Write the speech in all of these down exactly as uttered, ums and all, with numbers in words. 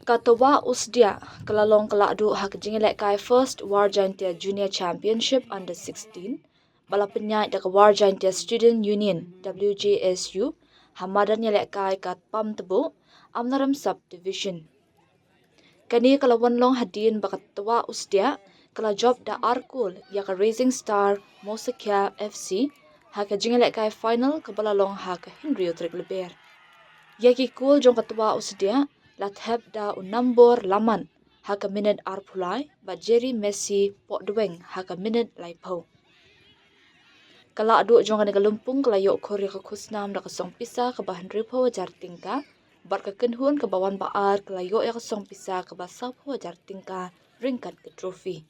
Ka Twa Usdiah ka la long ka lahduh ha ka jingïalehkai First War Jaintia Junior Championship Under sixteen ba la pynïaid da ka War Jaintia Student Union, W J S U, ha madan ïalehkai ka Pamtbu, Amlarem Sub Division. Kane ka la wan long hadien ba ka Twa Usdiah ka la jop da ar kol ïa ka Rising Star Mosakhia F C ha ka jingïalehkai final kaba la long ha ka hynriew tarik Lber. Ïa ki kol jong ka Twa Usdiah la thep da u Nambor Laman ha ka minit arphew lai bad Jerry Messi Pohdweng ha ka minit laiphew. Ka lahduh jong kane ka lympung ka la ïoh khur ïa ka khusnam da ka song pisa kaba hynriewphew hajar tyngka bad ka kynhun kaba wan ba ar ka la ïoh ïa ka song pisa kaba sawphew hajar tyngka ryngkat ka trophy.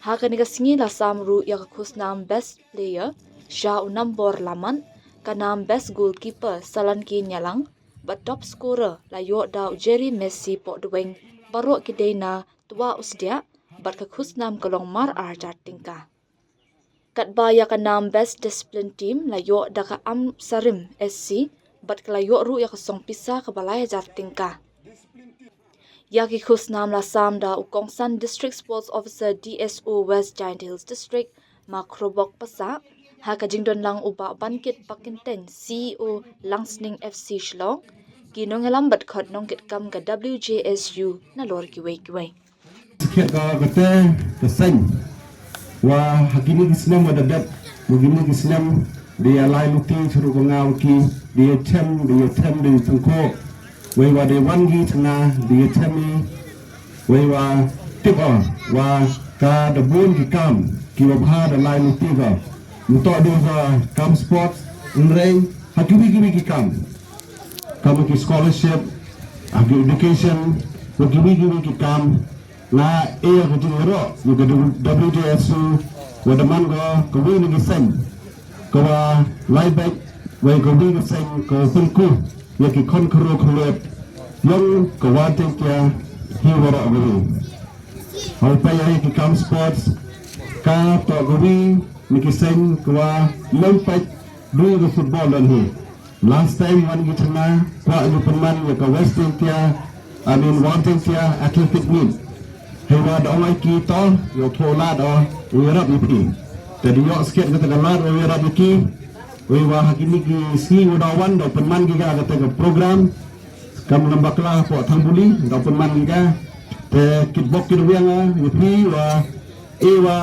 Ha kane ka sngi la sam ruh ïa ka khusnam Best Player sha u Nambor Laman, ka nam Best Goalkeeper Salanki Nyalang bad Top Scorer la ïoh da u Jerry Messi Pohdweng, baroh ki dei na Twa Usdiah bad ka khusnam ka long mar ar hajar tyngka. Katba ïa ka nam Best Discipline Team la ïoh da ka Amsarim S C bad ka la ïoh ruh ïa ka song pisa kaba lai hajar tyngka. Ïa ki khusnam la sam da u kongsan District Sports Officer D S O West Jaintia Hills District, Ma Khrobok Passah, ha ka jingdon lang u Bah Bankit Bakinteng, C E O Langsning F C Shillong, ki nongïalam bad khot nongkitkam ka W J S U nalor kiwei kiwei. Sakhiat ka kate ka seng wa ha kine ki snem wa da dep, wa kine ki snem da ïa lai luti sha ruh ka nga wa ki, da ïa chem, da ïa chem, da ïa sngewkhuh. Wei wa da wan ki cha nga da ïa chem i, wei wa tip o wa ka da bun ki kam ki wa bha da lai luti ka. Nto du ka kam sports, nrei ha kiwi kiwi ki kam, kam ki scholarship, ha ki education, wa kiwi kiwi ki kam. Nga ïa ka jingïaroh ïa ka W J S U wa da man ka kawi na ki seng ka wa lai beit, wei kawi ka seng ka wa pynku ïa ki khon khynroo khynlot yong ka War Jaintia hi waroh kawi. Hau pa ïa ki kam sports ka to kawi na ki seng ka wa lem peit dui ka football don hi. Last time wan ki chana kwah ïa pynman ïa ka West Jaintia, I mean War Jaintia Athletic Meet. Hei wa da ong ai ki to ïa u thoh lad o u ïarap ïa phi. Te da ïoh skhet kata ka lad o u ïarap ïa ki. Wei wa ha kini ki sngi wa da wan da pynman ki ka kata ka program. Kam lem bakla hapoh Thangbuli da pynman ki ka. Te kitbok kitwiang ïa phi wa e wa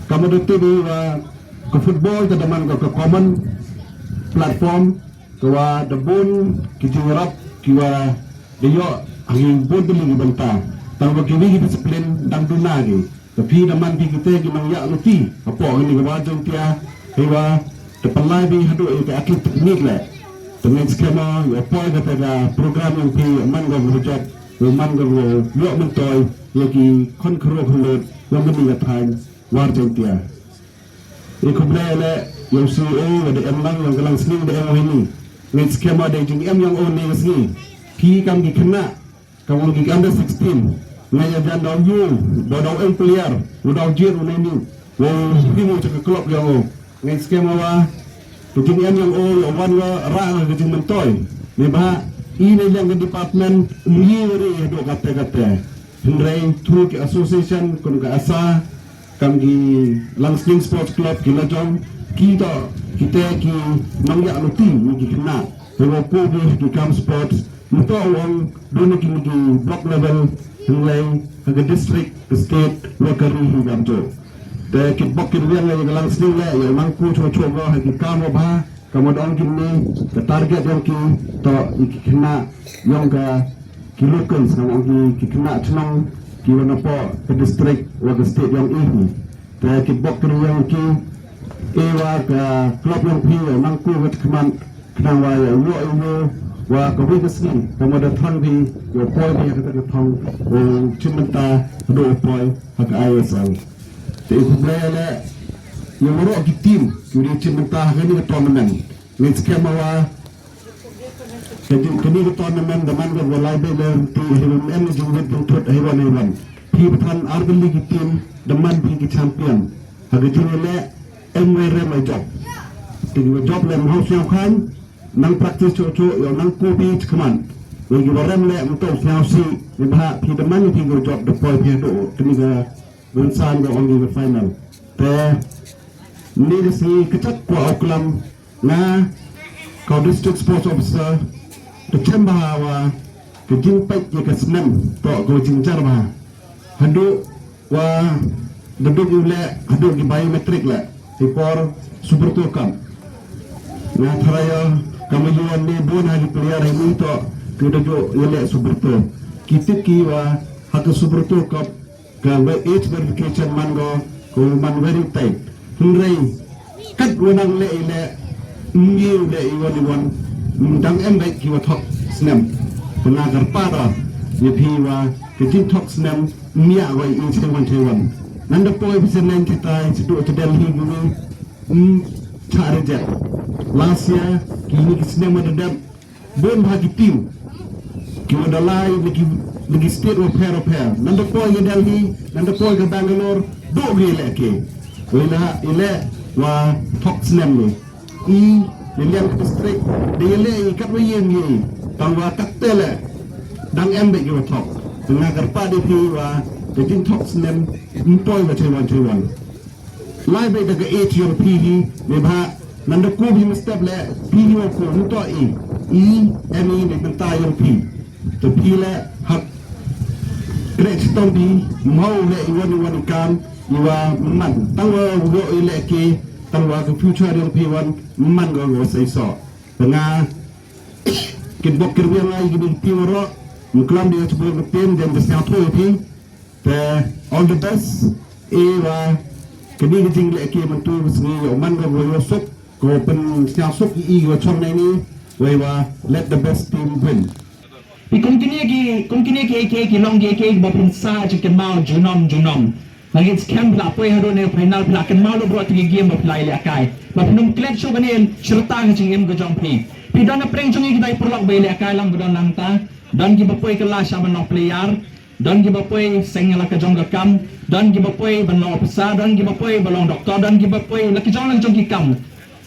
Ka mut te dei wa ka football te da man ka, ka common platform ka wa da bun ki jingïarap ki wa da ïoh ha ki bun tylli ki bynta. Tang wa kiwi ki discipline dang duna ki. Te phi da man phi kite ki nongïaid luti hapoh kane ka War Jaintia, hei wa te pynlait phi haduh ïa ka athletic meet leh. Te ngin skhem ïa poi kata ka program yong phi, man ka wa jop, man ka wa ïoh myntoi ïa ki khon khynroo khynlot yong kane ka thaiñ War Jaintia. I khublei leh ïa u C E O wa da em lang, yong ka Langsning da em wa ini. Ngin skhem wa da jingem yong u ne ka sngi. Phi kam ki khynnah, kam ong ki under sixteen. Nga ïa jan da u yu, da da u em player, u da u jir u ne ni. Wa u hi mu cha ka club yong u. Ngin skhem wa ka jingem yong u ïa wan wa ra ka jingmyntoi. Ne ba i ne liang ka department um yi wa ri haduh kate kate. Hynrei through ki association kum ka ASA, kam ki Langsning Sports Club ki la jong, ki to, kite ki nongïaid luti, ki khynnah, hynrei ki kam sports, nto ong, duna ki ki block level, hynrei ha ka district, ka state, wa ka ri hi kam to. Te kitbok kitwiang ïa ka Langsning leh, ïa nang ku cho cho ko, ha ki kam wa bha, Ka mut ong kine, ka target yong ki, to, i ki khynnah yong ka, ki locals, ka mut ong ki, ki khynnah chnong, ki wa napoh ka district wa ka state yong i hi. Te ki bok ki yong ki, e wa ka club yong phi, nang ku ka khmat, khnang wa ïa u ïoh i u, wa ka wi ka sngi, ka mut da thang phi, ïa u poi phi, ha kata ka thong, u chim bynta, haduh u poi, ha ka I S L. Te i khublei leh, ïa waroh ki team, ki wa da chim bynta, ha kane ka tournament. Ngin skhem wa, ka jing, kane ka tournament da man ka wa lai beit leh, te hei wan em jingwit jingthut hei wan hei wan. Phi ba than ar tylli ki team da man phi ki champion. Ha ka jingïaleh em wei rem wei jop. Te ki wa jop leh mhaw sñiaw khan, nang practice chuh chuh, ïa nang ku phi chikman. Ngi ki ba rem leh mynta u sñiawsih, neibhah phi da man phi ka jop da poi phi haduh kani ka rynsan ka ong ki ka final. Te mynne ka sngi ka chak kwah u klam nga ka District Sports Officer, ka chem bha wa ka jingpeit ïa ka snem toh ka jingjar bha. Haduh wa da duk ïa u leh haduh ki biometric leh, ki por Subrto Cup. Nga tharai ïa ka ma ïa ne bun ha ki player ha ini toh ki da ju ïa leh Subrto. Ki tip ki wa ha ka Subrto Cup ka age verification man ko, ko man very tight. Hynrei kat wa nang leh i leh, ngi u leh i wan i wan, dang em beit ki wa thok snem. Pynakar para ïa phi wa ka jingthok snem mia wa i chai wan chai wan. Nanda poi pisa nen kita i situ ta Delhi gini, mm, cha reject. Last year ki ni ki snem wa da dep bun bha ki team ki wa da lai na ki, na ki state wa pher wa pher. Nanda poi ka Delhi, nanda poi ka Bangalore, duk ri leh ke. Wei la i leh wa thok snem ni. I, i liang ka district, da i leh i kat wa ïeng i. Tang wa kat te leh, dang em beit ki wa thok. Nga kyrpad ïa phi wa da jingthok snem, ym poi wa chai wan chai wan. Lai beit da ka age yong phi hi, neibhah nanda ku phi mynstep leh phi hi wa ku mynta i, i em i ne mynta yong phi. Te phi leh hak kreh chitom phi, mhaw leh i wan i wan i kam, i wa man. Tang wa u yoh i leh ke, tang wa ka future yong phi wan man ko ko sei so. Te nga kit bok kit wiang ai ki bing phi wa ro, muklam di ka chibok phi, dem ka sñiawthuh phi. Te all the best. E wa kani ka jingleh ki mynta ka sngi yow man ka wa yow suk, ko pynsñiaw suk i i wa chong nei ni, wei wa let the best team win. Pi kum kine ki, kum kine ki, ki, ki long ki, ki, ba pynsa chi kynmaw junom, junom. Lagi skhem phi la poi haduh ne final phi la kynmaw lo bro ti ki game ba phi la ïalehkai. Ba phi nym klet shuh kane shreta ka jingim ka jong phi. Phi don na pyrshang jong ki dei pyrlok ba ïalehkai lang ba don nangta. Don ki ba poi kylla sha ban long player. Don ki ba poi seng la ka jong ka kam, don ki ba poi ban long officer, don ki ba poi ban long doctor, don ki ba poi la ki jong la ki jong ki kam.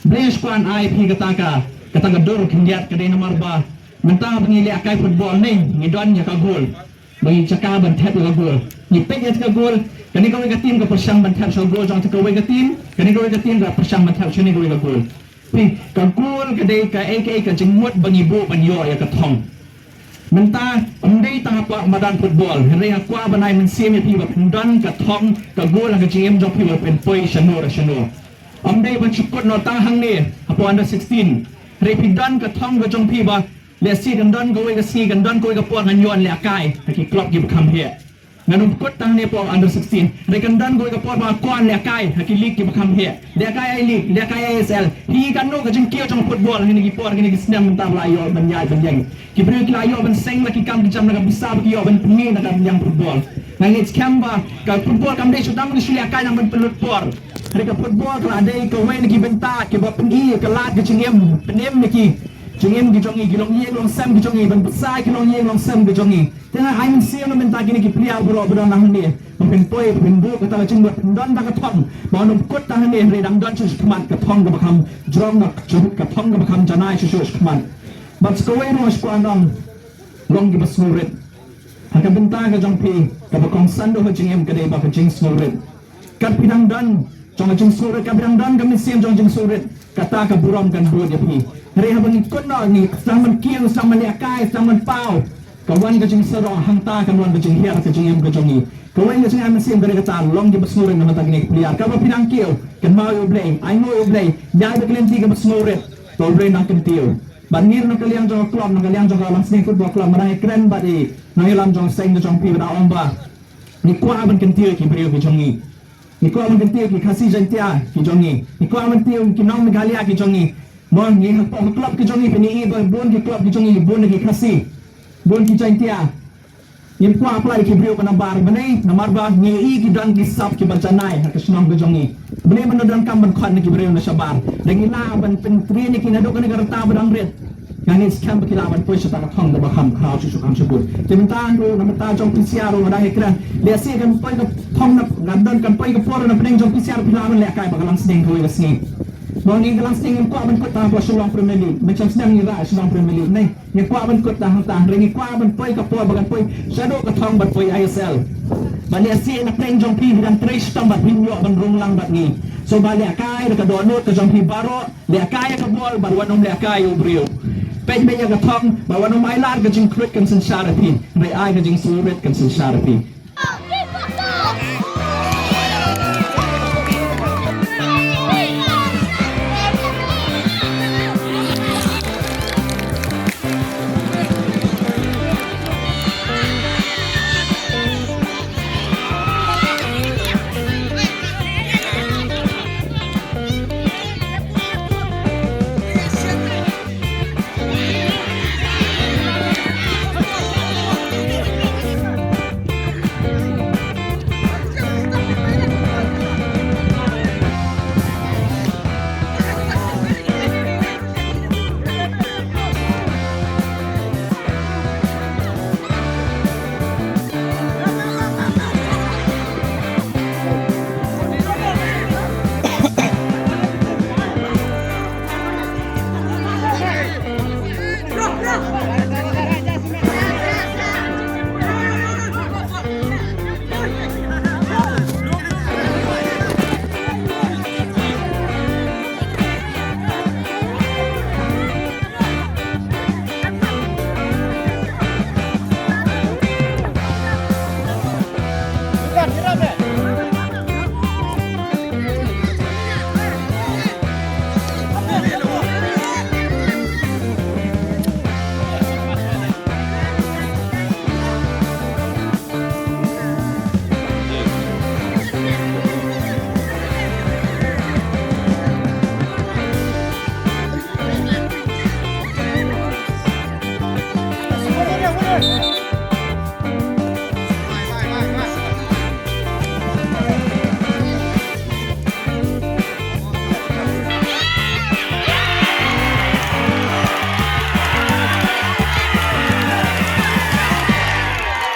Blei shuwa ai phi kata ka, kata ka dur khyndiat ka dei namar ba mynta ba ngi lehkai football ne ngi don ïa ka goal. Ba ngi jaka ban thep ïa ka goal. Ngi peit ïa ka goal, kane kawei ka team ka pyrshang ban thep sha goal jong kawei ka team, kane kawei ka team ka pyrshang ban thep sha kane kawei ka goal. Phi, ka goal ka dei kaei kaei ka jingmut ba ngi buh ban ïoh ïa ka thong. Mynta ym dei tang hapoh madan football, hynrei nga kwah ban ai mynsiem ïa phi ba phin don ka thong ka goal ha ka jingim jong phi ba phin poi shano re shano. Ym dei ban shu kut noh tang hangne hapoh under sixteen. Hynrei phi don ka thong ka jong phi ba lehse kan don kawei ka sngi, kan don kawei ka por ngan ïoh lehkai ha ki club ki ba kham heh. Ngan ym kut tang ne hapoh under sixteen. Hynrei kan don kawei ka por ba kwah lehkai ha ki league ki ba kham heh. Lehkai I-League, lehkai I S L. Hi katno ka jingkiew jong football ha kine ki por, ha kine ki snem mynta ba la ïoh ban ïaid ban ïeng. Ki briew ki la ïoh ban seng la ki kam ki jam na ka pisa ba ki ïoh ban pynmih na ka liang football. Nga ngeit skhem ba ka football kam dei shu dang shu lehkai nang ban pynlut por. Hynrei ka football ka la dei kawei na ki bynta kiba pyni ka lad ka jingim, pynim na ki jingim ki jong ngi, ki longïing longsem ki jong ngi, ban pynsa ki longïing longsem ki jong ngi. Te nga ai mynsiem na mynta kine ki player baroh ba don hangne. Ba phin poi, ba phin buh kata ka jingmut, phin don da ka thong. Ba ym kut tang hangne, hynrei dang don sha khmat ka thong kaba kham jrong, ka thong kaba kham janai sha khmat. Bad sa kawei ruh nga kwah nong, long kiba sngewrit. Ha ka bynta ka jong phi, kaba kongsan duh ha jingim ka dei ba ka jingsngewrit. Kat phi dang don jong ka jingsngewrit, kat phi dang don ka mynsiem jong ka jingsngewrit, kata ka burom kan bud ïa phi. Hynrei haba ngi kut noh, ngi sdang ban kiew, sdang ban lehkai, sdang ban paw, ka wan ka jingsarong, hangta kan wan ka jinghiar ka jingim ka jong ngi. Kawei ka jingai mynsiem ka dei kata, long kiba sngewrit na bynta kine ki player. Kaba phi dang kiew, kynmaw ïa U Blei, ainguh ïa U Blei, ïai da ka lynti kaba sngewrit, to U Blei nang kyntiew. Bad ngi na ka liang jong ka club, na ka liang jong ka Langsning Football Club, nga dang ïakren bad i nongïalam jong ka seng ka jong phi ba dang ong ba ngi kwah ban kyntiew ïa ki briew ki jong ngi. Ngi kwah ban kyntiew ïa ki Khasi Jaiñtia ki jong ngi. Ngi kwah ban kyntiew ïa ki nong Meghalaya ki jong ngi. Mo ngi hapoh ki club ki jong ngi, phin ïohi ba bun ki club ki jong ngi bun na ki Khasi, bun ki Jaiñtia. Ngim kwah apply ïa ki briew ka nambar, mynne namar ba ngi ïohi ki don ki sap kiba janai ha ka shnong ka jong ngi. Mynne ban donkam ban khot na ki briew na shabar. Da ngi lah ban pyntrei ïa ki naduh kane ka rta ba dang rit. Nga ngeit skhem ba ki lah ban poi sha kata ka thong kaba kham khraw shuh shuh kham shu bun. Te mynta ruh na bynta jong P C R ruh nga dang ïakren. Lehse kan poi ka thong na, kan don kan poi ka por na pdeng jong P C R phi lah ban lehkai bad ka Langsning kawei ka sngi. Ba ngi ka lang sdang ngim kwah ban kut tang hapoh Shillong Premier League. Mynshem sdang ngi rah Shillong Premier League. Ngi kwah ban kut tang hangta, hynrei ngi kwah ban poi ka por ba kan poi shaduh ka thong ban poi I S L. Ba lehse na pdeng jong phi phi dang trei shitom bad phin ïoh ban rung lang bad ngi. So ba lehkai da ka dohnud ka jong phi baroh, lehkai ïa ka bol bad wat nym lehkai ïa u briew. Peit beit ïa ka thong bad wat nym ailad ka jingkhluit kan synshar ïa phi, hynrei ai ka jingsngewrit kan synshar ïa phi.